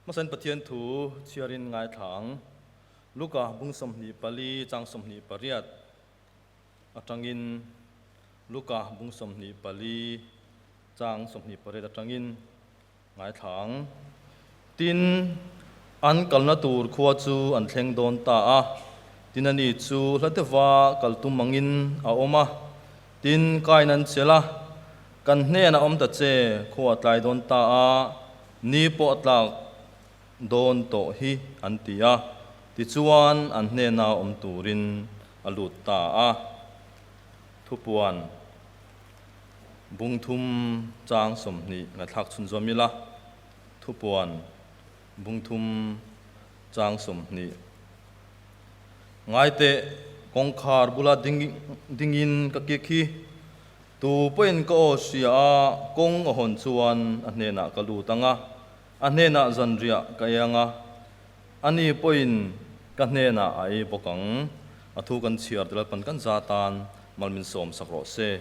Hmasain Pathian thu chhiarin ngaithla ang. Luka bung 24 chang 28 atangin Luka bung 24 chang 28 atangin ngaithla ang. Tin, an kalna tur khua chu an thleng dawn ta a, tin ani chu hla deuha kal tum angin a awm a, tin kain an chelh a, Kan hnenah awm ta che, khua a tlai dawn ta a, ni pawh a tlak dawn tawh hi an ti a, tichuan an hnena awm turin a lut ta a. Thupuan Bungthum chang 20 ngaihthlak chhunzawm ila, Thupuan Bungthum chang 20. Ngaiteh kawngkhar bula ding dingin ka kik hi, tu pawhin ka aw hria a, kawng a hawn chuan a hnenah ka lut ang a, a hnenah zanriah ka ei ang a, ani pawhin ka hnenah a ei bawk ang. A thu kan chhiar te Lalpan kan za tan mal min sawm sak rawh se.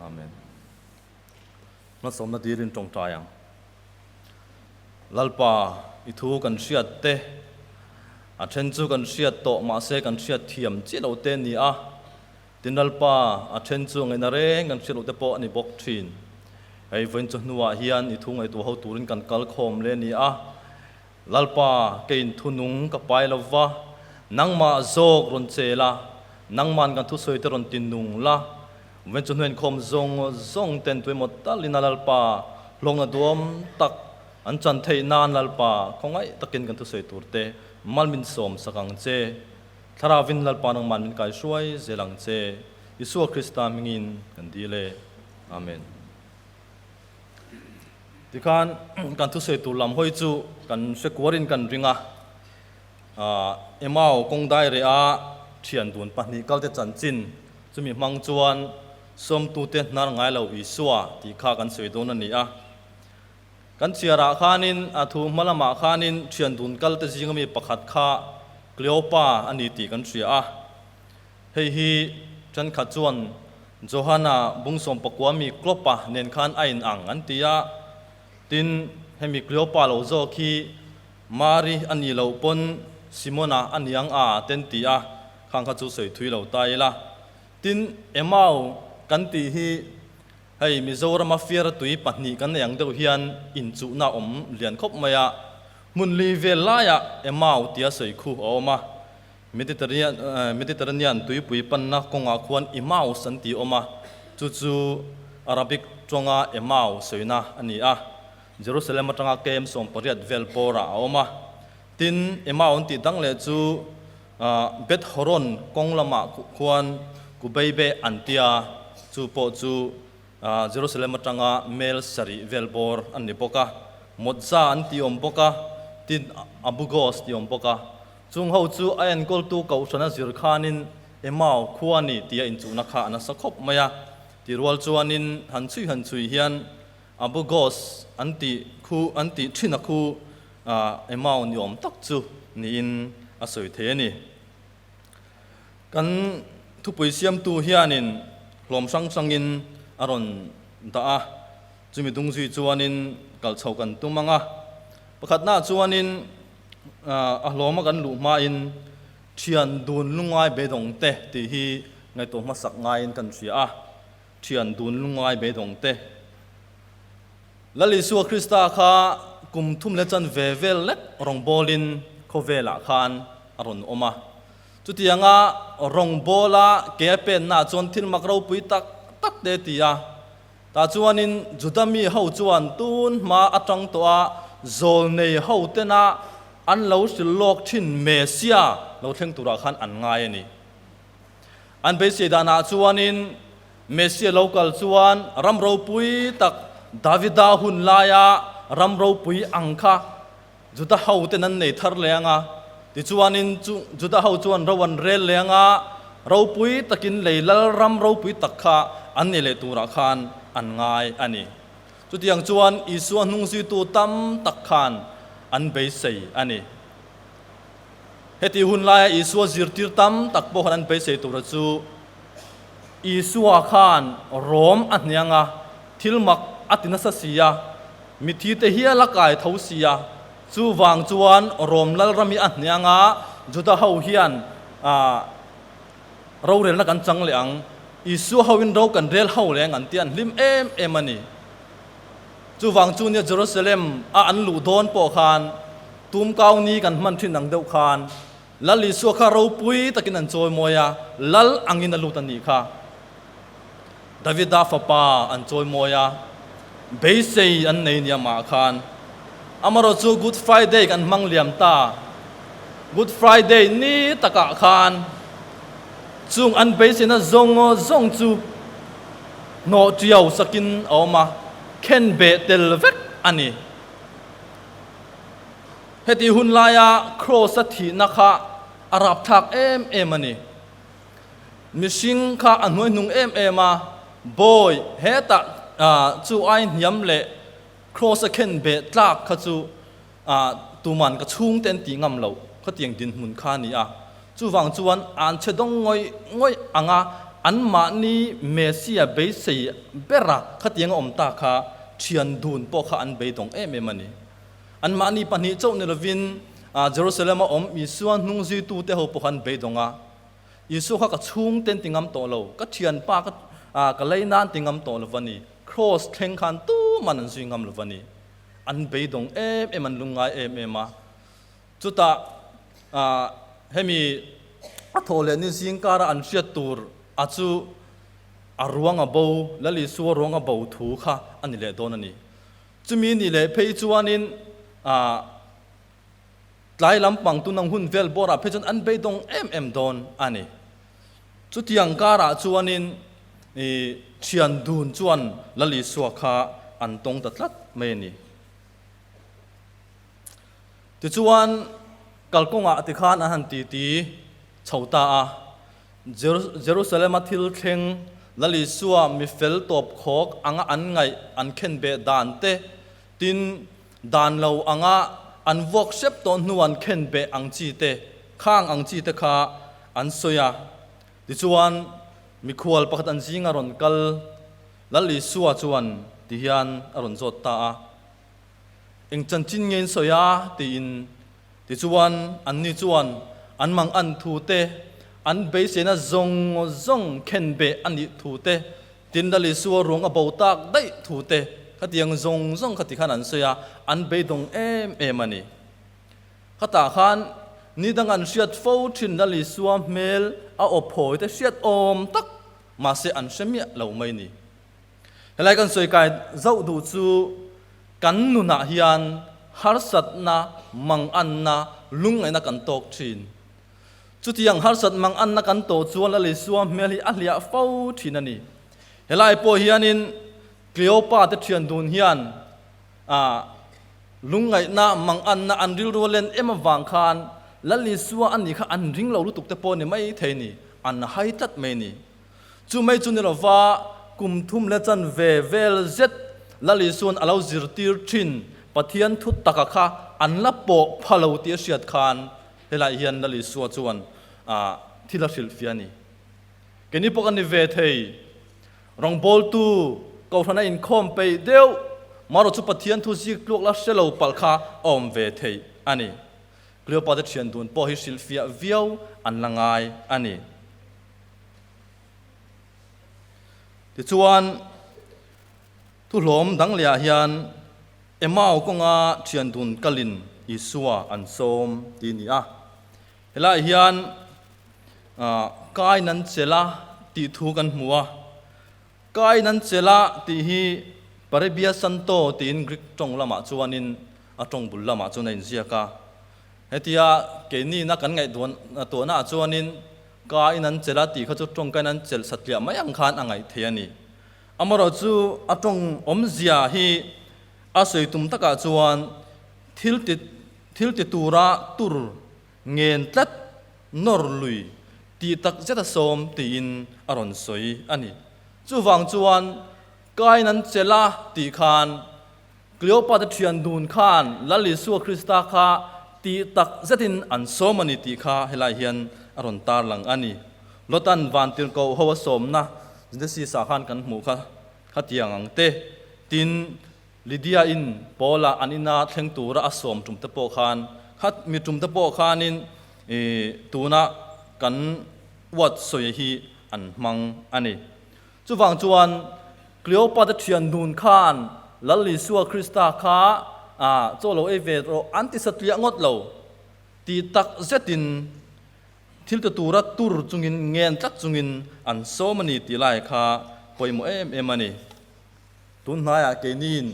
Amen. Hmasawmna dilin tawngtai ang. Lalpa, i thu kan hriat te, a then chu kan hriat tawh mahse kan hriat thiam chiah lo te ni a, tin Lalpa, a then chu ngaihna reng kan hriat loh te pawh a ni bawk thin. Hei vawiin chu hnuah hian i thu ngaihtuah ho turin kan kal khawm le ni a, Lalpa, keiin thunung ka pai lo va, nangmah zawk rawn che la, nangman kan thusawi te rawn ti nung la, ven chu hnuaiinkhawm zawng zawng ten tuemaw talin a Lalpa hlawkna duam tak an chan theih nan Lalpa khawngaih takin kan thusawi tur te mal min sawm sak ang che. Thlarauin Lalpa nangman min kaihruai zel ang che. Isua Krista hmingin kan dil e. Amen. Tikhan kan thusawi tur lam hawi chu kan hre kuarin kan ring a, Emau kawng daireh a thian dun pahnih kalte chanchin chumi hmang chuan sawmtute hnar ngai lo Isua tih kha kan sawi dawn a ni a. Kan chhiarah khanin a thu hma lamah khanin thian dun kalte zinga mi pakhat kha Kleopa a ni tih kan hria a. Hei hi thenkhat chuan Johana bung 19 mi Klopa nen khan a in ang an ti a, tin hemi Kleopa lo zawk hi Mari a nih loh pawn Simona a ni ang a ten ti a, khang kha chu sawi thui lo ta ila. Tin Emau kan tih hi hei Mizorama fiara tui pahnih kan nei ang deuh hian inchuhna awm lian khawp mai a, hmun li vel laiah Emau tia sawi khu a awm a. Mediterranean tuipui panna kawngah khuan Emmaus an ti awm a, chu chu Arabic tawnga Emau sawina a ni a, Jerusalem atanga km 18 vel bawrah a awm a. Tin, Emau an tih dang leh chu Beth Horon kawng lamah khuan Kubeibeh an ti a, chu pawh chu Jerusalem atanga mel 7 vel bawr an ni bawk a. Motza an ti awm bawk a, tin Abu Gos ti awm bawk a. Chung ho chu a enkawltu kohhrana zir khanin Emau khua ni tia inchuhna kha a nasa khawp mai a. Ti rual chuanin han chhui han chhui hian Abu Gos an tih khu an tih thin a khu Emau ni awm tak chu niin a sawi thei a ni. Kan thupui siamtu hianin hlawm hrang hrangin a rawn dah a, chumi dung zui chuanin kal chho kan tum ang a. Pakhatnaah chuanin A hlawma kan luh hmain thian dun lungngai beidawng te tih hi ngaihtuah hmasak ngaiin kan hria a, thian dun lungngai beidawng te. Lal Isua Krista kha kum thum leh chan ve vel lek rawngbawlin khawvelah khan a rawn awm a. Chutianga rawngbawla ke a pennaah chuan thil mak ropui tak tak te ti a. Tah chuanin Juda mi ho chuan tun hma atang tawh a zawlnei ho tena an lo hrilh lawk thin Mesia lo thleng turah khan an ngai a ni. An beisei danah chuanin Mesia lo kal chuan ram ropui tak Davida hun laia ram ropui ang kha Juda ho ten an nei thar leh ang a, tichuanin chu Juda ho chuan ro an rel leh ang a, ropui takin lei lal ram ropui tak kha an nei leh turah khan an ngai a ni. Chutiang chuan Isua hnungzuitu tam tak khan an beisei a ni. Heti hun laia Isua zirtir tam tak pawh khan an beisei tura chu Isua khan Rom a hniang a, thil mak a ti nasa si a, Mithi te hial a kai tho sia, Chuvang chuan Rom lalram hi a hniang a, Juda ho hian rorelna kan chang leh ang, Isua hoin ro kan rel ho leh ang an ti a, an hlim em em a ni. Chuvang chu nia Jerusalem a an luh dawn pawh khan tumkau ni kan hman thin ang deuh khan Lal Isua kha ropui takin an chawimawi a, Lal angin a lut a nih kha. Davida fapa an chawimawi a, beisei an nei nia mah khan. Amarawh chu Good Friday kan hmang liam ta. Good Friday ni takah khan chung an beiseina zawng zawng chu hnawh tiau sakin a awm a, khen beh tel vek a ni. Heti hun laia Kraws-a thihna kha a rapthlak em em a ni. Mihring kha a hnuaihnung em em a, Bawi, hetah chu ai hniam leh Kraws-a khen beh tlak kha chu tuman ka chhungte an tih ngam loh khatiang dinhmun kha a ni a. Chuvang chuan an che dawng ngawih ngawih ang a, anmahni Messia beisei bera khatiang a awm ta kha thian dun pawh kha an beidawng em em a ni. Anmahni pahnih chauh ni lovin Jerusalem-a awm Isua hnungzuitute ho pawh kha an beidawng a. Isua kha ka chhungte an ti ngam tawh lo, ka thianpa ka ka lei nan ti ngam tawh lo va ni, Kraws thleng khan tuman an zui ngam lo va ni. An beidawng em em, an lungngai em em a. Chutah hemi a thawh leh ni zingkara an hriat tur a chu a ruang a bo, Lal Isua ruang a bo thu kha a ni leh dawn a ni. Chumi ni leh phei chuanin tlai lampang tunang hun vel bawrah phei chuan an beidawng em em dawn a ni. Chutiang karah chuanin thian dun chuan Lal Isua kha an tawng ta tlat mai a ni. Tichuan kalkawngah tikhan an han titi chho ta a. Jerusalem-a thil thleng Lal Isua mi fel tawp khawk anga an ngaih an khen beh dan te, tin, dan lo anga an vuak hrep tawh hnu an khen beh ang chi te, khang ang chi te kha an sawi a. Tichuan, mikhual pakhat an zinga rawn kal Lal Isua chuan tihian a rawn zawt ta a, Eng chanchin nge in sawi a? tiin. Tichuan, anni chuan an mang an thu te, an beiseina zawng zawng khen beh a nih thu te, tin Lal Isua ruang a bo tak daih thu te, khatiang zawng zawng kha tikhan an sawi a, an beidawng em em a ni. Khatah khan ni dang an hriat fo thin Lal Isua hmel a aw phawi te hriat awm tak, mahse an hre miah lo mai ni. Helai kan sawi kai zauh duh chu kan nunah hian harsatna, manganna, lungngaihna kan tawk thin. Chutiang harsat manganna kan tawh chuan Lal Isua hmel hi a hliah fo thin a ni. Helai pawh hianin Cleopa te thian dun hian lungngaihna, manganna an rilru a len em avang khan Lal Isua a nih kha an ring lo lutuk te pawh ni mai thei ni, an hai tlat mai ni. Chu mai chu ni lova kum thum leh chan ve vel zet Lal Isua'n a lo zirtir thin Pathian thu taka kha an la pawh pha lo tih a hriat khan helaiah hian Lal Isua chuan thil a hrilhfiah a ni. Keini pawh kan ni ve thei. Rawngbawltu Kohhran a inkhawm peih deuh marawh chu Pathian thu zik tluak la hre lo palh kha a awm ve thei a ni. Cleopa te thian dun pawh hi hrilhfiah viau an la ngai a ni. Tichuan, thuhlawm dang lehah hian Emau kawnga thian dun kalin Isua an sawm tih a ni a. Helaiah hian Kain an chelh a tih thu kan hmu a. Kain an chelh a tih hi Parebia Santo tiin Greek tawng lamah chuanin a tawng bul lamah chuan a inziak a. Hetia keinina kan ngaihtuah tuahnaah chuanin Ka in an chelh a tih kha chu tawngkain an chelh satliah mai ang khan a ngaih thei a ni. Amaherawhchu a tawng awmzia hi a sawi tum takah chuan thil ti thil ti tura tur ngen tlat nawr lui tih tak zet a sawm tiin a rawn sawi a ni. Chuvang chuan ka in an chelh a tih khan Cleopa te thian dun khan Lal Isua Krista kha tih tak zetin an sawm a ni tih kha helai hian a rawn tarlang a ni. Lotan vantirhkoh ho a sawmna Genesis ah khan kan hmuh kha khatiang ang te. Tin. Lydia in Paula an ina thleng tura a sawm tum te pawh khan, khat mi tum te pawh khanin tuna kan uat sawi hi an hmang a ni. Chuvang chuan Cleopa te thian dun khan Lal Isua Krista kha chaw lo ei ve rawh an ti satliah ngawt lo ti tak zetin thil ti tura tur chungin ngen tlat chungin an sawm a ni tih lai kha pawimawh em em a ni. Tun hnaiah keiniin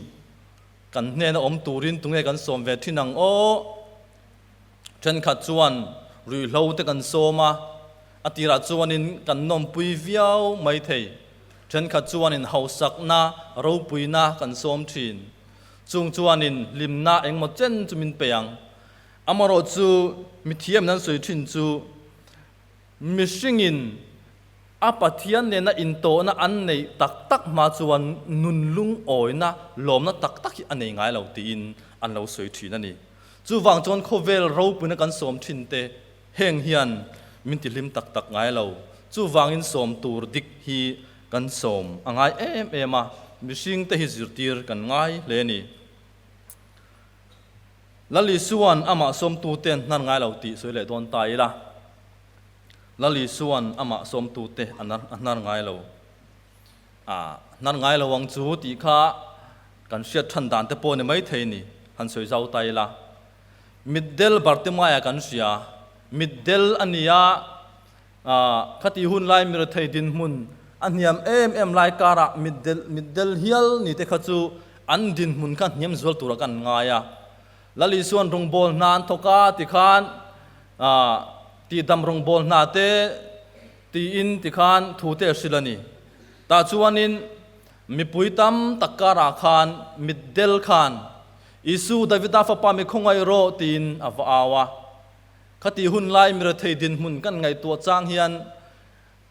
kan hnena awm turin tunge kan sawm ve thin ang aw? Thenkhat chuan ruihhlo te kan sawm a, a tirah chuanin kan nawmpui viau mai thei. Thenkhat chuanin hausakna, ropuina kan sawm thin. Chung chuanin hlimna engmaw chen chu min pe ang. Amarawh chu mithiam nan sawi thin chu mihringin a Pathian nena intawhna an neih tak tak hma chuan nun lungawina, lawmna tak tak hi a nei ngai lo tiin an lo sawi thin a ni. Chuvang chuan khawvel ropuina kan sawm thin te heng hian min ti hlim tak tak ngai lo. Chuvangin sawm tur dik hi kan sawm a ngai em em a, mihring te hi zirtir kan ngai hle a ni. Lal Isua'n amah sawmtute an hnar ngai lo tih sawi leh dawn ta ila. Lal Isua'n amah sawmtute a hnar ngai lo. A hnar ngai lo ang chu tih kha kan hriat than dan te pawh ni maithei ni, han sawi zau ta ila. Mitdel Bartimaia kan hria, mitdel a ni a, khatih hun lai mirethei dinhmun a hniam em em lai karah mitdel mitdel hial ni te kha chu an dinhmun kha hniam zual tura kan ngai a. Lal Isuan rawngbâwl hna an thawk a tikhan tihdam rawngbâwl hna te Tiin tikhan thu te a hrilh a ni. Tah chuanin mipui tam tak karah khan mitdel khan, Isu, Davida fapa mi khawngaih rawh tiin a va au a. Khati hun lai mirethei dinhmun kan ngaihtuah chang hian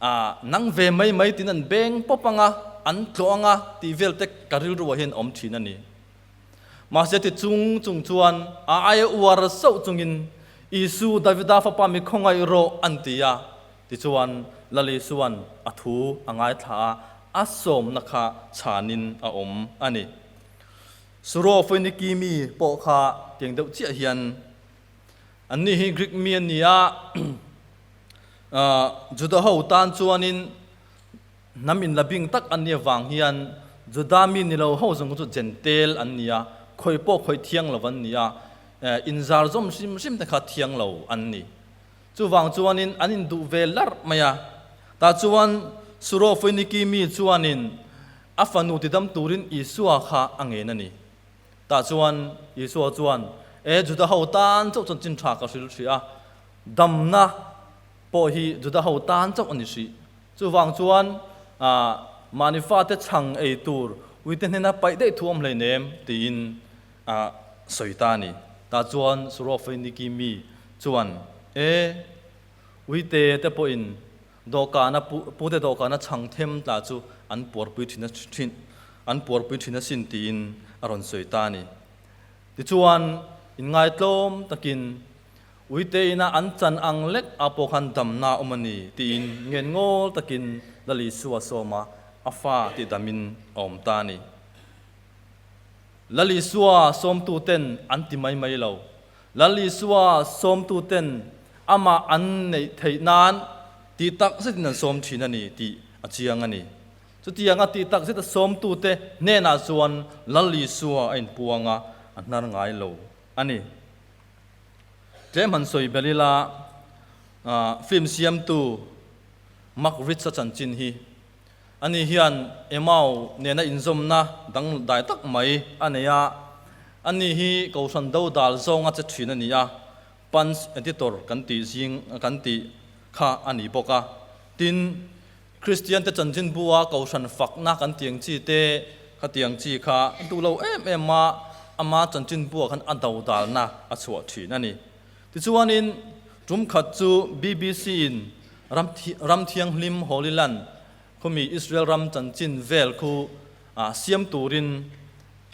a nang ve mai mai tiin an beng pawp ang a, an tlawh ang a tih vel te ka rilruah hian awm thin a ni. Mahse ti chung chung chuan a aia uar sauh chungin, Isu, Davida fapa mi khawngaih rawh an ti a. Tichuan Lal Isua'n a thu a ngaithla a, a sawmna kha chhanin a awm a ni. Suro Foiniki mi pawh kha tiang deuh chiah hian anni hi Greek mi an ni a, Juda ho tan chuanin Hnam inla bing tak an nih avang hian Juda mi ni lo ho zawng chu Jentail an ni a, khawi pawh khawi thiang lo an ni a, inzar zawm hrim hrim te kha thiang lo an ni. Chuvang chuanin an induh ve larh mai a. Tah chuan Suro Foiniki mi chuanin a fanu tidam turin Isua kha a ngen a ni. Tah chuan Isua chuan, E Juda ho tan chauh chuan chin tha ka hrilh hrih a, damna pawh hi Juda ho tan chauh a ni hrih. Chuvang chuan mahni fate chhang ei tur uite hnena paih daih thu awm hleinem tiin a sawi ta a ni. Tah chuan Suropheiniki mi chuan, E, uite te pawhin dawhkana pute dawhkana chhang them tla chu an puarpui thin a thin an puarpui thin asin tiin a rawn sawi ta a ni. Tichuan inngaitlawm takin Uite ina an chan ang lek ah pawh khan damna a awm a ni tiin ngen ngawl takin Lal Isua sawm a, a fa tih damin a awm ta a ni. Lal Isua sawmtuten an ti mai mai lo. Lal Isua sawmtuten amah an neih theih nan tih tak zetin an sawm thin a ni tih a chiang a ni. Chutianga tih tak zeta sawmtute hnenah chuan Lal Isua a inpuang a, a hnar ngai lo a ni. Tlem han sawi belh ila, film siamtu Mark Ritz-a chanchin hi ani hian Emau nena inzawmna dangdai tak mai a nei a, ani hi Kohhran dodal zawnga che thin a ni a, Punch editor kan tih zing kan tih kha a ni bawk a. Tin, Kristiante chanchinbua Kohhran fakna kan tih ang chi te khatiang chi kha a duh lo em em a, ama chanchinbua khan a dodalna a chhuah thin a ni. Tichuanin tum khat chu BBC in ram thianghlim Holy Land khawmi Israel ram chanchin vel khu siam turin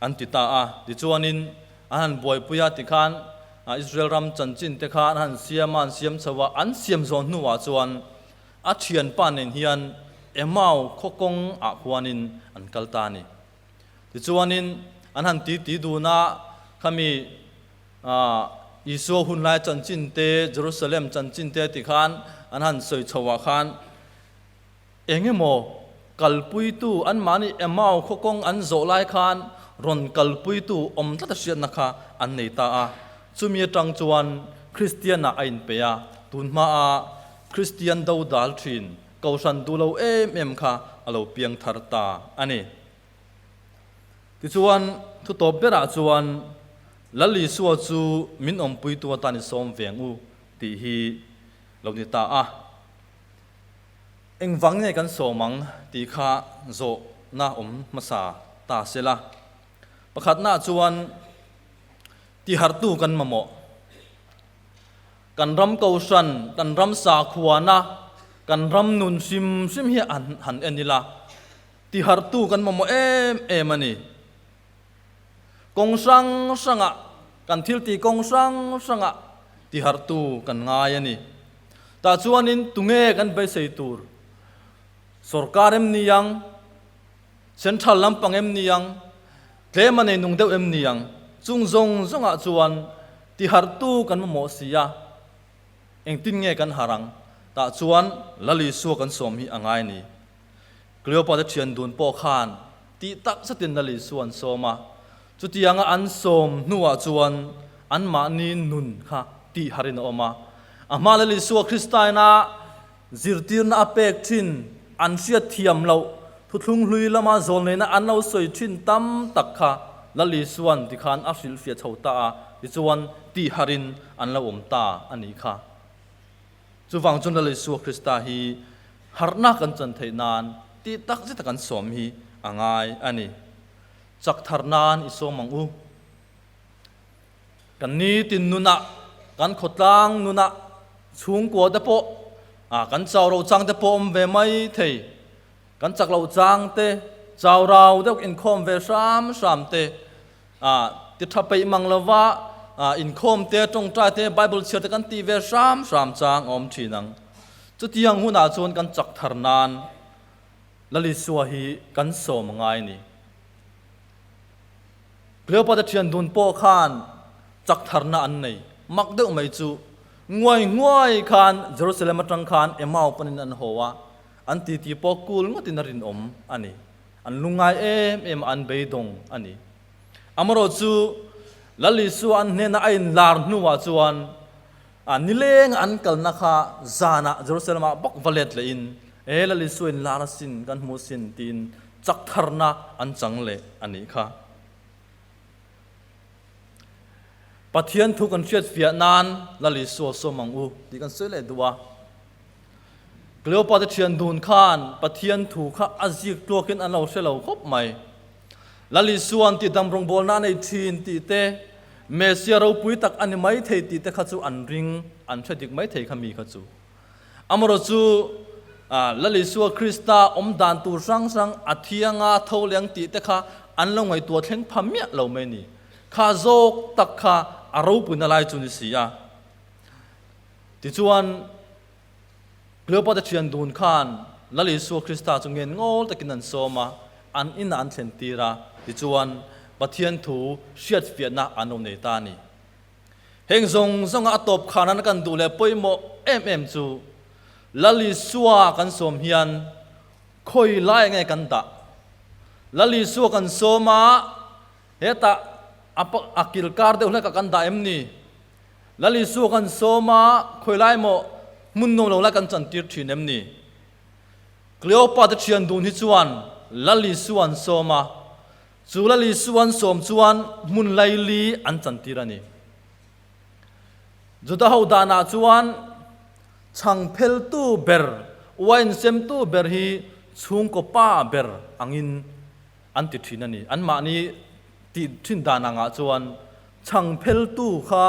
an ti ta a. Tichuanin an han buaipui a, tikhan Israel ram chanchin te kha an han siam a, an siam chho a, an siam zawh hnuah chuan A thianpa nen hian Emau khaw kawng ah khuanin an kal ta a ni. Tichuanin an han ti ti dun a, khami Isua hun lai chanchin te, Jerusalem chanchin te ti khan an han sawi chho ah khan eng emaw kalpuitu anmahni Emau khaw kawng an zawh lai khan rawn kalpuitu awm tlat a hriatna kha an nei ta a. Chumi atang chuan Kristian ah a inpeih a, tun hmaa Kristian do dal thin Kohhran duh lo em em kha a lo piang thar ta a ni. Tichuan, thu tawp berah chuan Lal Isua chu min awmpuitu atan i sawm veng u tih hi lo ni ta a. Engvang nge kan sawm ang tih kha zawhna awm hmasa ta se la. Pakhatnaah chuan tihartu kan mamawh. Kan ram kohhran, kan ram sakhuana, kan ram nun hrim hrim hi an han en ila, tihartu kan mamawh em em a ni. Kawng hrang hrangah, kan thil tih kawng hrang hrangah tihartu kan ngai a ni. Tah chuanin tunge kan beisei tur? Sorkar em ni ang? Central lampang em ni ang? Tlem a nei nung deuh em ni ang? Chung zawng zawngah chuan tiharhtu kan mamawh si a, engtin nge kan harh ang? Tah chuan Lal Isua kan sawm hi a ngai ni. Cleopa te thian dun pawh khan tih tak zetin Lal Isua an sawm a, chutianga an sawm hnuah chuan anmahni nun kha tihharhin a awm a. A hma Lal Isua Krista ina Zirtirna a pek thin an hriat thiam loh thuthlung hlui lama zawlneihna an lo sawi thin tam tak kha Lal Isua'n tikhan a hrilhfiah chho ta a, tichuan tihharin an lo awm ta a nih kha. Chuvang chuan Lal Isua Krista hi harhna kan chan theih nan tih tak zeta kan sawm hi a ngai a ni. Chak thar nan i sawm ang u. Kan nitin nunah, kan khawtlang nunah, chhungkua te pawh, kan chau ro chang te pawh awm ve mai thei. Kan chak loh chang te, chau rau deuh inkhawm ve hram hram te, ti tha peih mang lova inkhawm te, tawngtai te, Bible chhiar te kan tih ve hram hram chang a awm thin ang. Chutiang hunah chuan kan chak thar nan Lal Isua hi kan sawm a ngai a ni. Cleopatra thian dun pawh khan chak tharna an nei. Mak deuh mai chu nguai nguai khan Jerusalem atang khan Emau panin an haw a, an titi pawh kul ngawtin a rinawm a ni. An lungngai em em a, an beidawng a ni. Amarawh chu Lal Isua an hnena a inlar hnuah chuan a nileng an kalna kha zanah Jerusalem ah bawk va let leh in, E Lal Isua inlar asin, kan hmu asin tiin chak tharna an chang leh a nih kha. Pathian thu kan hriat fiah nan Lal Isua sawm ang u tih kan sawi leh duh a. Cleopa te thian dun khan Pathian thu kha a zik tluakin an lo hre lo khawp mai. Lal Isua'n tih dam rawngbawlna a nei thin tih te, Messia ropui tak a ni mai thei tih te kha chu an ring, an hre dik mai thei kha mi kha chu. Amarawh chu Lal Isua Krista awm dan tur hrang hrang a thianga tho leng tih te kha an lo ngaihtuah thleng pha miah lo mai ni. Kha zawk tak kha a ropuina lai chu ni si a. Tichuan, Cleopatra thian dun khan Lal Isua Krista chu ngen ngawl takin an sawm a, an inah an thlen tir a, tichuan Pathian thu hriatfiahna an lo nei ta a ni. Heng zawng zawnga a tawp khanan kan duh leh pawimawh em em chu Lal Isua kan sawm hian khawi lai nge kan dah? Lal Isua kan sawm a, hetah a kilkar deuh hlekah kan dah em ni? Lal Isua kan sawm a, khawi lai maw hmun nuam lo lai kan chantir thin em ni? Cleopa te thian dun hi chuan Lal Isua an sawm a, chu Lal Isua an sawm chuan hmun laili an chantir a ni. Juda ho danah chuan chhang pheltu ber, wine semtu ber hi chhungkaw pa ber angin an ti thin a ni. Anmahni tih thin dan angah chuan chhang pheltu kha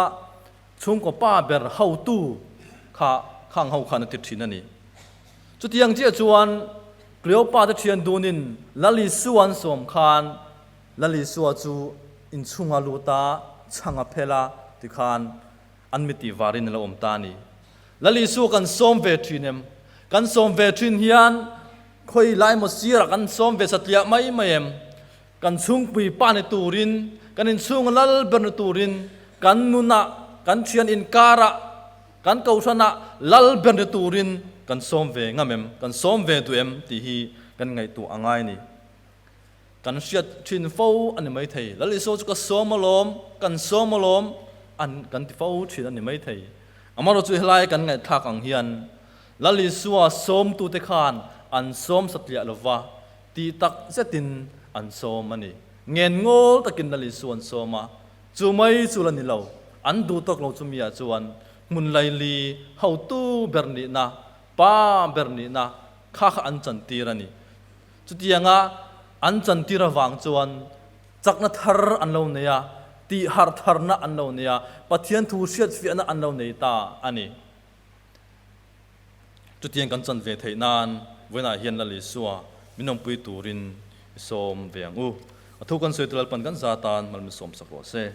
chhungkaw pa ber hotu kha khang ho khan a ti thin a ni. Chutiang chiah chuan Cleopa te thian dunin Lal Isua an sawm khan Lal Isua chu inchhunga lut a, chhang a phel a tikhan an miti varin a lo awm ta a ni. Lal Isua kan sawm ve thin em? Kan sawm ve thin hian khawi lai maw sirah kan sawm ve satliah mai mai em? Kan chhungpui pa ni turin, kan inchhunga lal ber ni turin, kan nunah, kan thian inkarah, kan kohhranah lal ber ni turin kan sawm ve ngam em, kan sawm ve duh em tih hi kan ngaihtuah a ngai a ni. Kan hriat thin fo a ni maithei. Lal Isua chu ka sawm alawm, kan sawm alawm an kan ti fo thin a ni maithei. Amaherawhchu chu helai kan ngaihthlak ang hian Lal Isua sawmtute khan an sawm satliah lova tih tak zetin an sawm a ni. Ngen ngawl takin Lal Isua an sawm a, chu mai chu la ni lo, an duh tawk lo chu miah chuan hmun laili hotu ber nihna, pa ber nihna kha kha an chantir a ni. Chutianga an chantir avang chuan chakna thar an lo nei a, tihharh tharna an lo nei a, Pathian thu hriatfiahna an lo nei ta a ni. Chutiang kan chan ve theih nan vawiinah hian Lal Isua min awmpui turin i sawm ve ang u. A thu kan sawi tu Lalpan kan za tan mal min sawmsak rawh se.